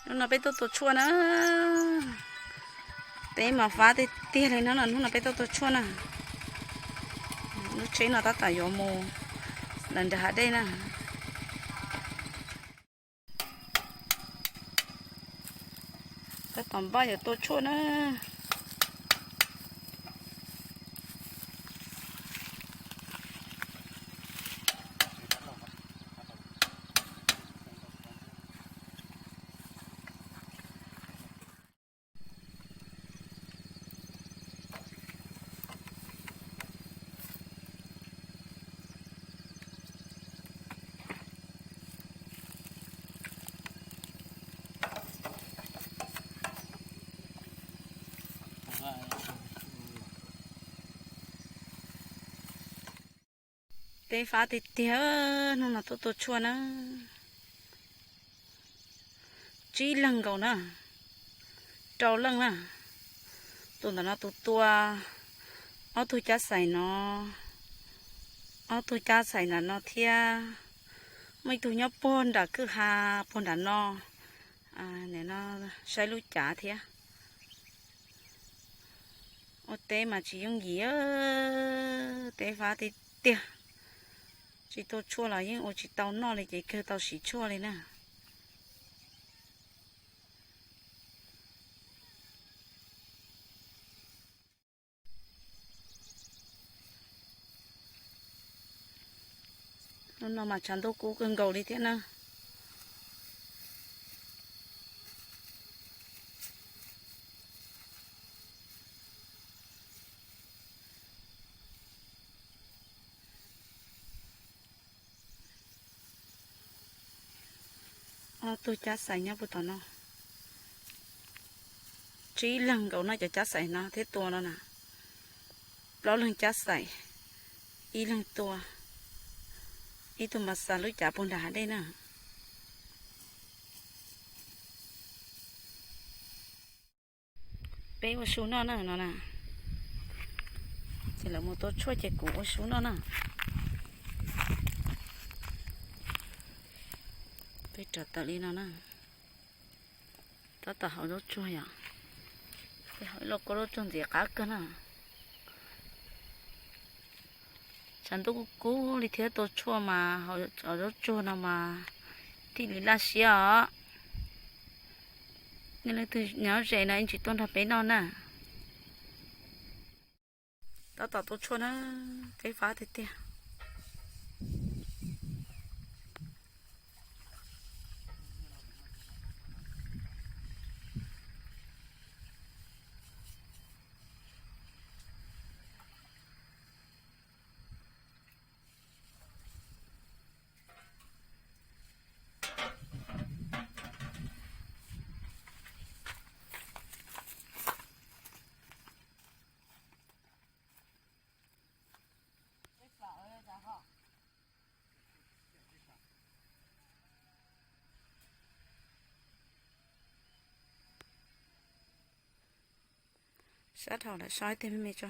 Hnub no peb tuaj tua tshuaj na. Teb mas fab tiag tiag li no, hnub no peb tuaj tua tshuaj na. Lub tsheb no tab tom yuav mus lawm nram hav dej na. Tab tom npaj yuav tua tshuaj na. Teb fab tiag tiag, hnub no tuaj tua tshuaj na. Tsib leeg nkaus na, rau leej na. Tus ntawm no tus tua, ob tug cab xaim no, ob tug cab xaim ntawm no thiab. Muaj ib tug nyob puag nram kwj ha puag nram no, saib lub cav thiab. Ua teb mas tsis yooj yim, teb fab tiag tiag. Tsis tua tshuaj los yeej ua tsis tau noj li ces kawg tau siv tshuaj li na. Hnub no mas tshav ntuj kub kawg nkaus li thiab na. Ob tug cab xaim nyob puag tom no. Tsib leeg nkaus no cov cab xaim no thiab tua no na. Plaub leeg cab xaim, ib leeg tua, ib tug mas xa lub cav puag nram hav dej na. Peb ua su noj na no na. Ces lawv mus tua tshuaj ces kuv ua su noj na. Peb rau tawm li no na. Tab tom hau zaub tsuag yom. Peb hau ib lauj kaub zaub tsuag ntxiv qab kawg na. Tshav ntuj kub kub li thiab tua tshuaj mas hau zaub tsuag no mas thiaj li laj siab os. Nej leej twg nyob ze no yeej tsis tuaj nrog peb noj na. Tab tom tua tshuaj na, teb fab tiag tiag. Sab dhau lawm, so ib teg me me tso.